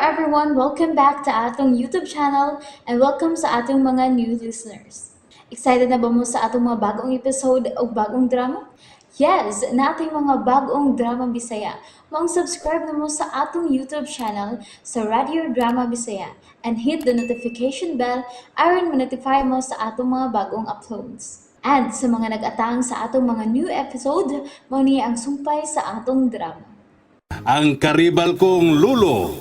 everyone! Welcome back to atong YouTube channel and welcome sa atong mga new listeners. Excited na ba mo sa atong mga bagong episode o bagong drama? Yes, nating mga bagong drama Bisaya. Maong subscribe na mo sa atong YouTube channel sa Radio Drama Bisaya and hit the notification bell aron ma-notify mo sa atong mga bagong uploads. And sa mga nag-atang sa atong mga new episode, mao ni ang sumpay sa atong drama. Ang karibal kong lulo.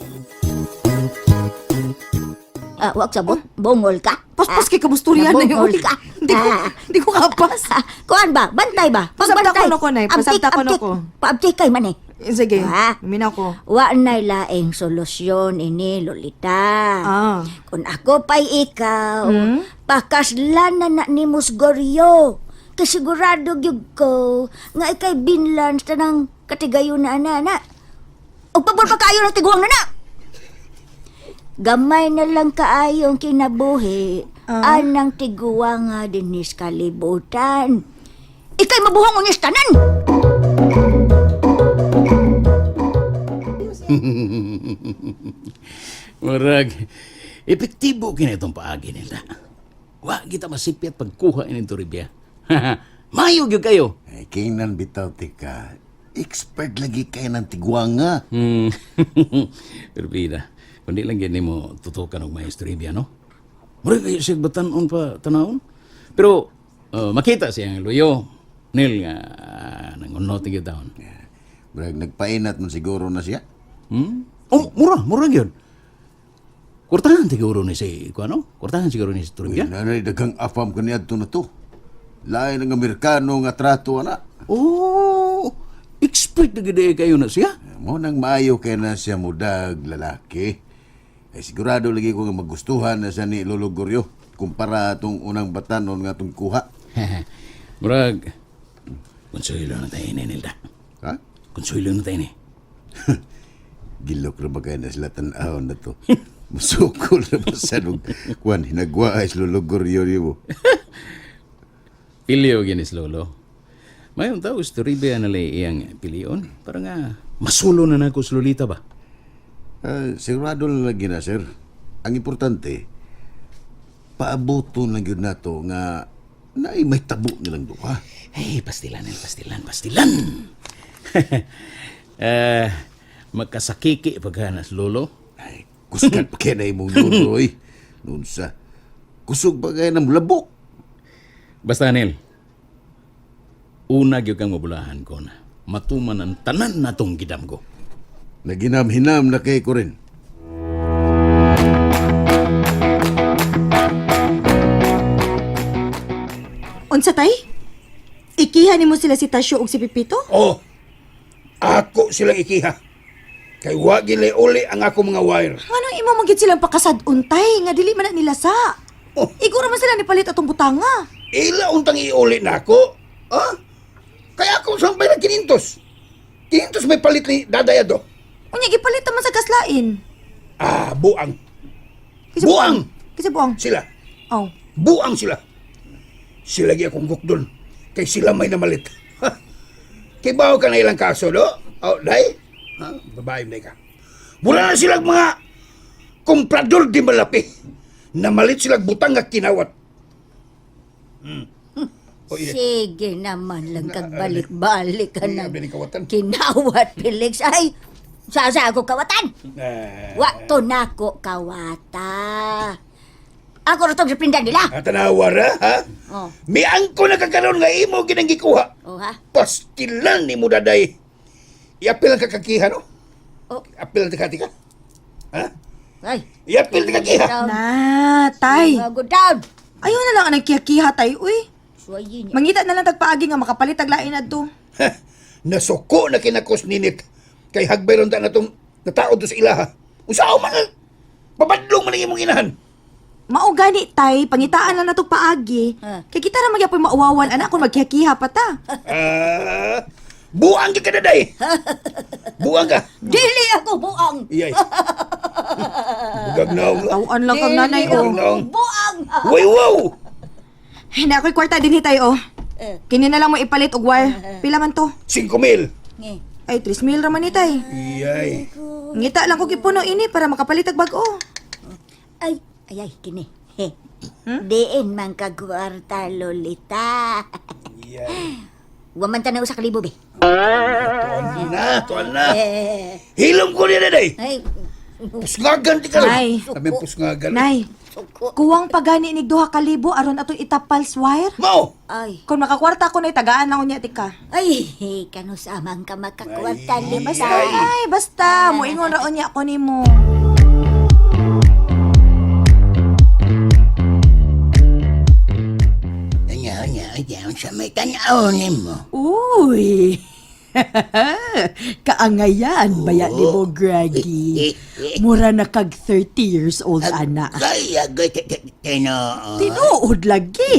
Ah, wag sabot, bungol ka. Paspas kay kamusturya na yun. Nabungol ka. Hindi ko, hindi ko kapas. Ah, kuan ba? Bantay ba? Pasabta Pagbantay. ko na ko, Nay. Abtik, Pasabta ko na abtik. ko. Paabtik kay man eh. Sige, Ah. minaw ko. Wa na'y laing solusyon ini, Lolita. Ah. Kung ako pa'y ikaw, pakaslan na na ni Musgoryo. Kay sigurado gyud ko nga ikay binlan sa tanang katigayon na ana na. Og pabor pa kaayo ng tiguang na na. Gamay na lang kaayong kinabuhi anang tiguang nga dinis kalibutan. Ikay mabuhong unyas tanan. Murag, epektibo kini itong paagi nila. Wa kita masipyat pagkuha ini Toribia. Mayo gyud kayo. Ay, kinan bitaw tika. Expert lagi kay ng tiguanga. Pero bida, kundi lang gyud nimo tutukan og maestro Toribia, no? Murag kayo siya batanon pa tanawon. Pero makita siya ang luyo. Nil nga nangunot gyud taon. Murag nagpainat man siguro na siya. Hmm? Oh, mura, mura gyud. Kurtahan siguro ni si kuano? Kurtahan siguro ni si Uy, Toribia. nanay daghang afam kaniadto na to. Lain ng Amerikano nga trato ana. Oh, expert na gyud eh kayo na siya. Mo nang maayo kay na siya mudag lalaki. Ay sigurado lagi ko nga magustuhan na siya ni Lolo Goryo kumpara atong unang batanon nga atong kuha. Murag, konsuelo na tayo ni Nilda. Ha? Konsuelo na tayo ni. Gilok ra ba kay na sila tan-awon na to? Musukol na ba sa nung kuan hinagwa ay si Lolo Goryo nimo. Piliyo ginis lolo. Mayong tao, istoribia na lay iyang pilion. Para nga, masulo na nako sa lolita ba? Ah, sigurado na lagi na, sir. Ang importante, paabuton lang yun nato nga naay may tabo nilang duha. Hey, pastilan, El, pastilan, pastilan! Eh, magkasakiki paghanas lolo. Ay, kusgan pa kaya na imong lolo, oy. Noon sa, kusog pa kaya ng labok. Basta, Nel, una gyud kang mabulahan ko na matuman ang tanan natong gidamgo. Naginam-hinam na kay ko rin. Unsa tay? Ikiha nimo sila si Tasyo ug si Pipito? Oh, ako silang ikiha. Kay wa gilay uli ang ako mga wire. Nganong imo man gid silang pakasad-on tay nga dili man na nila sa. Oh. Iguro man sila nipalit atong butanga. Ila untang iuli na ako. Ha? Kaya ako sampay na kinintos. Kinintos may palit ni Dadaya do. Unya gipalit man sa gaslain. Ah, buang. Kasi Buang! Kasi buang. Sila. Oh. Buang sila. Sila gi akong gukdon. Kay sila may namalit. Ha? Kay bawo ka na ilang kaso, do? Oh, day? Ha? Babae na ka. Mura na silang mga komprador di malapi. Namalit silang butang nga kinawat. Oh, iya. Sige naman lang kag balik-balik ka Ay, na. abi ni kawatan. Kinawat, Felix. Ay, sa ako kawatan. Ah, Wa to nako kawata. Ako ra tong sa nila. ah, tanawa ra, ha? Oh. Miangko na kakaroon nga imo ginang gikuha. Oh ha? Pastilan ni mo daday. Iapil ang kakakiha, no? Oh. Apil ang katika. Ha? Ay. Iapil ang kakakiha. Down. Na, tay. Go down. Ayaw na lang ang nagkiha-kiha tay, uy. Suwayin niya. Mangita na lang tagpaagi nga makapalit tag lain adto. Ha, nasuko na kinakos ninit. Kay hagbay ron ta na itong natao to sa ilaha. Usaw man ang pabadlong man ang imong inahan. Mao gani tay, pangitaan lang natog paagi. Ah. Kay kita ra magyapon mauwawan anak kung magkiha-kiha pa ta. Ah, buang ka kadaday. Buang ka. Dili ako buang. Iyay. Bugag naong. Tawaan lang kang nanay Dili oh. ako Naong. Buang. Way wow. Ay, na ako'y kwarta din hitay oh. Eh. Kini na lang mo ipalit og wire. Pila man to? 5 mil. Nge. Ay, 3 mil ra man itay. Iyay. Ko Ngita lang ko gipuno ini para makapalit og bag-o. Ay, ay, ay, kini. He. Diin man kagwarta, Lolita. Yeah. Wa man ta na usa ka libo, be. Tuan na, tuan na. Eh, Hilom ko niya na, day. ay, Pusngagan ti ka. Nay. Sabi pusngagan. Nay, suko. kuwang pagani ni 2,000 aron atong itapals wire. Mao. Ay, Kung makakwarta ko nay tagaan lang unya tika. ay, kanusamang ka makakwarta, Ay, Lita. Basta, ay, basta moingon ra unya ko nimo. Anya, anya, anya, sa may tanaw nimo. Uy. Kaangayan baya ni mo, Greggy. Mura na kag 30 years old, ana. Kaya, tinuod. Tinuod lagi.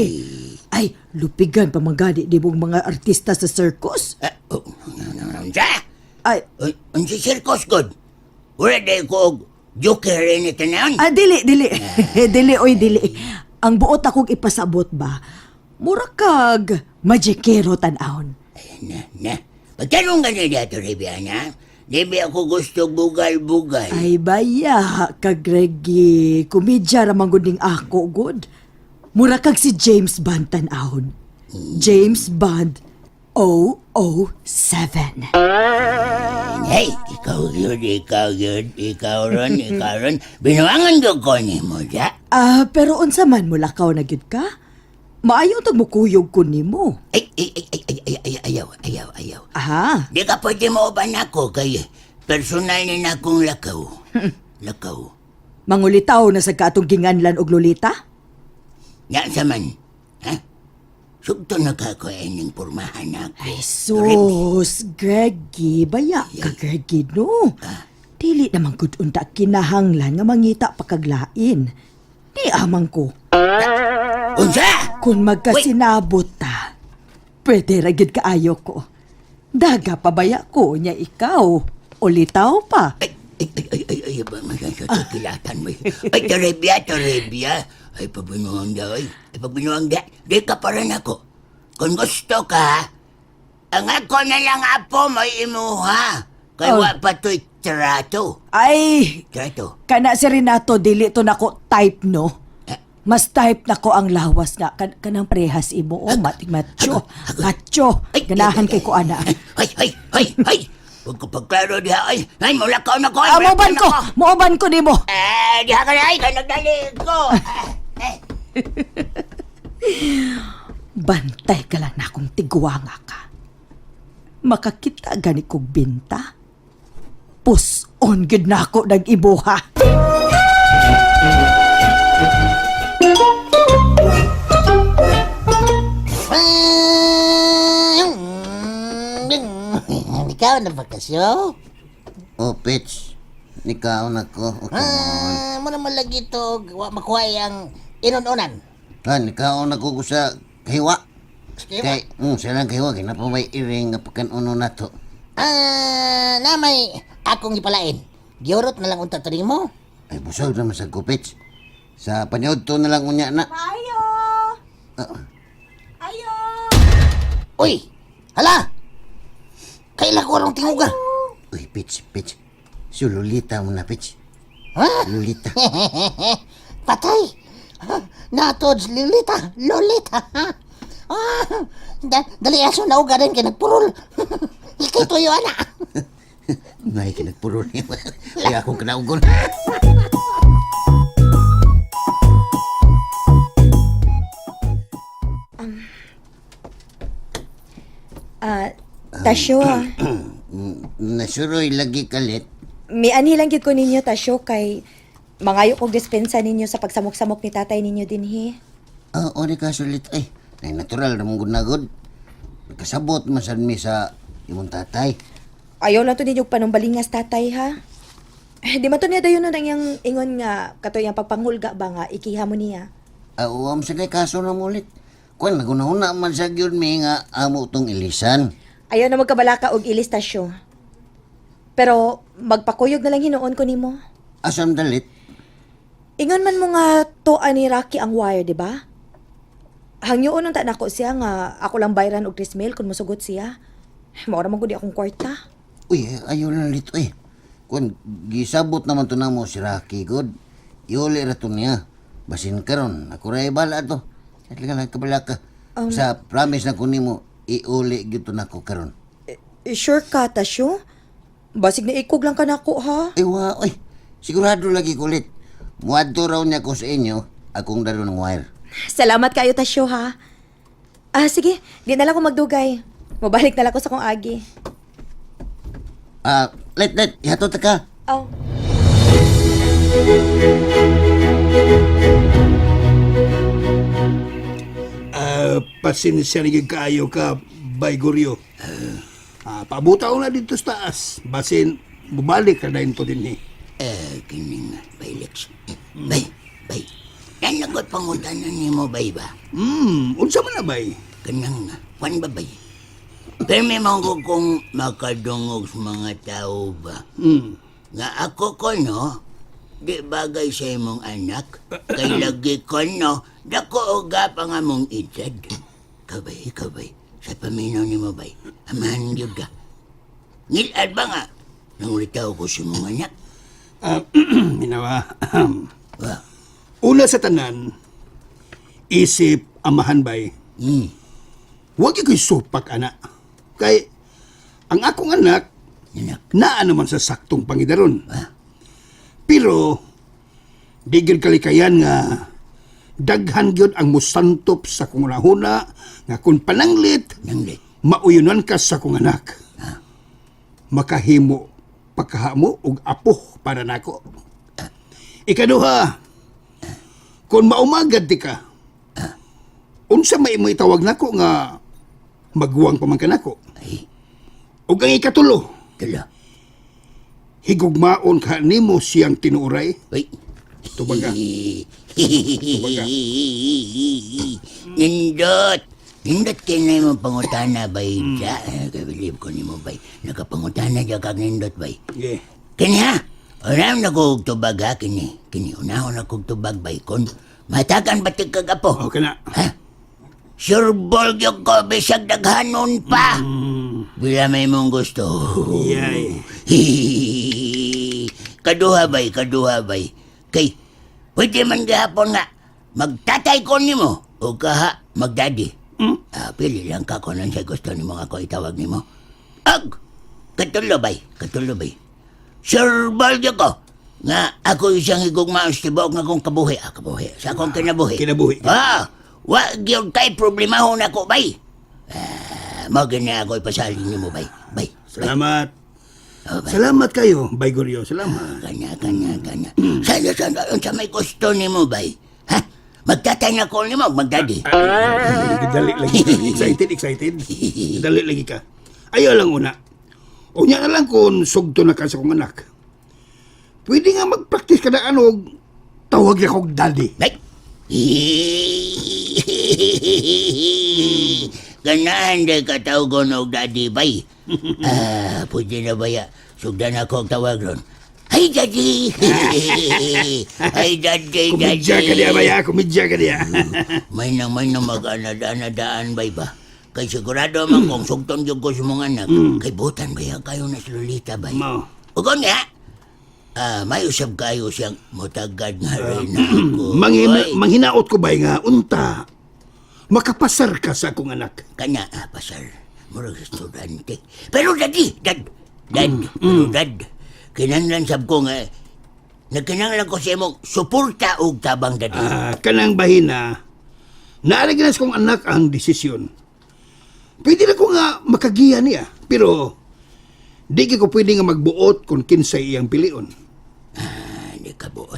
Ay, lupigan pa manggani di mong mga artista sa circus. Ah, oh, unsa? Ay, Unsa circus god? Wala day ko og joker ni tanan. ah, dili, dili. Dili, oy, dili. Ang buot akong ipasabot ba, mura kag magikero tan-awon. Na, na. Pagtanong ka niya dito, Ribiana, di ba ako gusto bugal-bugal? Ay, baya ka, Greggy. Komedya ramang gud ning ako, good. Mura kag si James Bond tan-awon. James Bond 007. Hey, ikaw yun, ikaw yun, ikaw ron, ikaw ron. Binuangan ko ko ni mo, ja? Ah, pero unsa man mo lakaw na gyud ka? Maayo tag mukuyog ko nimo. Ay, ay, ay, ay, ay, ay, ay, ayaw, ayaw, ayaw. Aha. Di ka pwede mo uban ako kay personal na akong lakaw. Lakaw. Mangulitaw na sa katong ginganlan og lolita? Nga sa man, ha? Sugto na ka ko ining pormahan ako. Ay, sus, Greggy, baya ka, Greggy, no? Dili naman gud unta kinahanglan nga mangita pa kaglain. Di amang ko. Unsa? Kung magkasinabot ta, pwede ra gyud kaayo ko. Daga pabaya ko niya ikaw. Ulitaw pa. Ay, ay, ay, ay, ay, ay, ba, masasya kilatan mo. Ay, Toribia, Toribia. Ay, pagbinuang da, ay. Ay, pagbinuang da. Di ka pa rin ako. Kung gusto ka, ang ako na lang apo may imuha. Kay wa pa to'y trato. Ay, Trato. kana si Renato dili to nako type no. Mas type nako ang lawas nga kanang prehas imo oh, macho. Macho. Ay, Ganahan ay, kay ko ana. Ay, ay, ay, ay. Huwag ko pagklaro diha, ay. Ay, mulakaw na ko. Ay, Ah, mulakaw mooban na ko, mooban ko nimo. Eh, diha ka na, ay. Kaya nagdali ko. Ah, eh. Bantay ka lang na akong tiguanga ka. Makakita gani kog binta. Pus-on gid na ako nag-ibuha. Ikaw na bakasyo? Oh, Pitch. Ikaw na ko. Oh, come on. Ah, mo naman lagi to wa makuha ang inon-onan. Han, ikaw na ko sa kahiwa. Sige, Kay, siya lang kahiwa. Kaya na pa may iring nga pagkanuno na to. Ah, na may akong ipalain. Giurot na lang unta to nimo. Ay, busog naman sa kupits. Sa panyod to na lang unya na. Ayo! Ah, Uy, hala. Kaila ko rong tinguga. uy, Pitch, Pitch. Si Lolita mo na, Pitch. Ha? Lolita. Patay. Natod Lolita, Lolita. Ah, dali aso na uga rin kay nagpurol. Ikay tuyo ana. May kinagpuro niya. Kaya akong kinaugol. Ah, Tasyo ah. Nasuroy lagi kalit. Miani lang gyud ko ninyo Tasyo kay mangayo kog dispensa ninyo sa pagsamok-samok ni tatay ninyo dinhi. Ah, ori ka sulit. Ay, ay natural na mong gunagod. Kasabot man sad mi sa imong tatay. Ayaw lang to ninyo panumbalingas tatay ha. Eh, di man to niya dayon nun ang iyang ingon nga katoy ang pagpanghulga ba nga ikiha mo niya. Ah, uwam sa kay kaso na mo ulit. Kuan, nagunahuna man sa gyud mi nga amo tong ilisan. Ayaw na magkabalaka og ilis Tasyo. Pero magpakuyog na lang hinuon ko nimo. Asam dalit? Ingon man mo nga toa ni Rocky ang wire, di ba? Hangyoon ang nako siya nga ako lang bayran og 3 mil kung mosugot siya. Maura man gud di akong kwarta. Uy, ayaw lang lito eh. Kun gisabot naman to namo si Rocky gud. Iuli ra to niya. Basin karon ako ra bala to. At lang kabala ka. Sa promise na ko nimo iuli gyud to nako karon. Eh, sure ka, Tasyo? Basig na ikog lang ka nako, ha? Ay wa, oy. Sigurado lagi kulit. Muadto raw niya ko sa inyo akong dalo ng wire. Salamat kayo, Tasyo, ha? Ah, sige. Di na lang ko magdugay. Mabalik na lang ko sa kong agi. Ah, let let ihatod ta ka. Oh. Ah, pasensya na gyud kaayo ka, Bay Goryo. Ah, pabuta ko na dito sa taas. Basin, bumalik ka na to din eh. Eh, kining, bay, Lex. Bay, bay. Nanagot pangutanan ni mo, bay ba? Unsa man na, bay? Kanang, kwan ba, bay? Pero may mga kong makadungog sa mga tao ba? Nga ako ko, no? Di bagay sa imong anak. Kay lagi ko, no? Dako uga pa nga mong edad. Kabay, kabay. Sa paminaw ni mo, bay. Amahan gyud ka. Ngilad ba nga? Nangulitaw ko sa imong anak. Ah, minawa. Wa. Una sa tanan, isip amahan bay. Huwag iko'y supak, anak. Kay, ang akong anak, Anak. naa naman sa saktong pangidaron. Pero, di gyud kalikayan nga daghan gyud ang musantop sa kong hunahuna nga kung pananglit, Nanglit. mauyunan ka sa kong anak. Makahimo pagkahamo og apo para nako. Ikaduha, kung maumagad di ka, unsa may imo itawag nako nga maguwang pa man ka nako. Ay, Ug ang ikatulo, tulo. higugmaon ka nimo siyang tinuoray. Uy. Tubag ka. Tubag ka. Nindot. Nindot kay na imong pangutana bay. Ja, kabilib ko nimo bay. Nakapangutana ja kag nindot bay. Yeah. Kini ha. Unahon na ko og tubag ha kini. Kini unahon na ko og tubag bay kon matagan ba tig kag apo? Okay na. Ha? Sure ball gyud ko bisag daghanon pa. Bila may mong gusto. Yay. Kaduha bay, kaduha bay. Kay, pwede man gihapon nga, magtatay ko nimo o kaha magdadi. Ah, pili lang ka kung sa gusto nimo nga ako itawag nimo. Ag, katulo bay, katulo bay. Sure ball gyud ko. Nga ako isang higugmaon sa tibuok nga akong kabuhi. Ah, kabuhi. Sa akong kinabuhi. Kinabuhi. Ah, wa gyud kay problemahon ako bay. Ah, mao gani ako ipasalin nimo bay. Bay. Salamat. Oh, bay. Salamat kayo, Bay Goryo. Salamat. Kanya, kanya, kanya. Sana, sana, unsa may gusto nimo bay? Ha? Magtatay na ko nimo, magdadi. Ay, dali lagi ka. Excited, excited. Dali lagi ka. Ayaw lang una. Unya na lang kung sugto na ka sa kong anak. Pwede nga mag-practice ka na ano, tawag niya kong daddy. Bay. Ganahan day ka tawgon og daddy bay. Ah, pwede na baya. Sugdan ako og tawag ron. Ay, daddy! Ay, daddy, daddy! Kumidya ka niya, baya. Kumidya ka niya. May nang may nang mag-anad-anadaan bay ba? Kay sigurado man kung sugton gyud ko sa mga anak, kay butan ba kayo na si Lolita bay? Mao. Ugon nga, ah, may usab kayo siyang mutagad nga rin ako. Oy, Manghinaot ko ba nga, unta, makapasar ka sa akong anak. Kanya, ah, pasar, murag estudyante. Pero dadi, dad, dad, pero dad, kinanglan sab ko nga, nagkinanglan ko sa imong suporta og tabang dadi. Ah, kanang bahina, naalagyan na sa kong anak ang desisyon. Pwede na ko nga makagiya niya, pero di ko pwede nga magbuot kung kinsay iyang pilion. Ah, Hindi ka buot.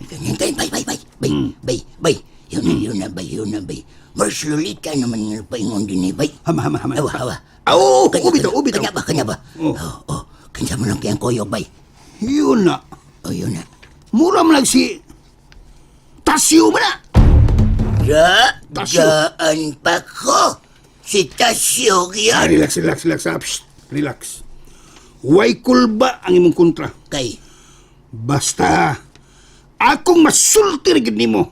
Ganyan kayo, bay, bay, bay, bay, bay, bay. Yun na, bay, yun na, bay. Mars Lolita naman nga paingon din eh, bay. Hama, hama, hama. Awa, awa. Ah, oo, Kanya, ubitaw, ubitaw. Kanya ba, kanya ba? Oh. Oo, oh, Kinsa mo lang kayang koyog, bay. Yun na. Oh, yun na. Mura man lang si Tasyo man na. Ja, Tasyo. daan pa ko. Si Tasyo Ah, yan. relax, relax, relax. Ah, psst, relax. Way kulba ang imong kontra. Kay, Basta, akong masulti rin gid nimo.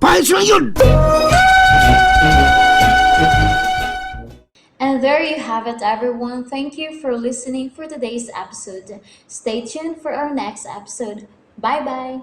Pahis lang yun! And there you have it, everyone. Thank you for listening for today's episode. Stay tuned for our next episode. Bye bye.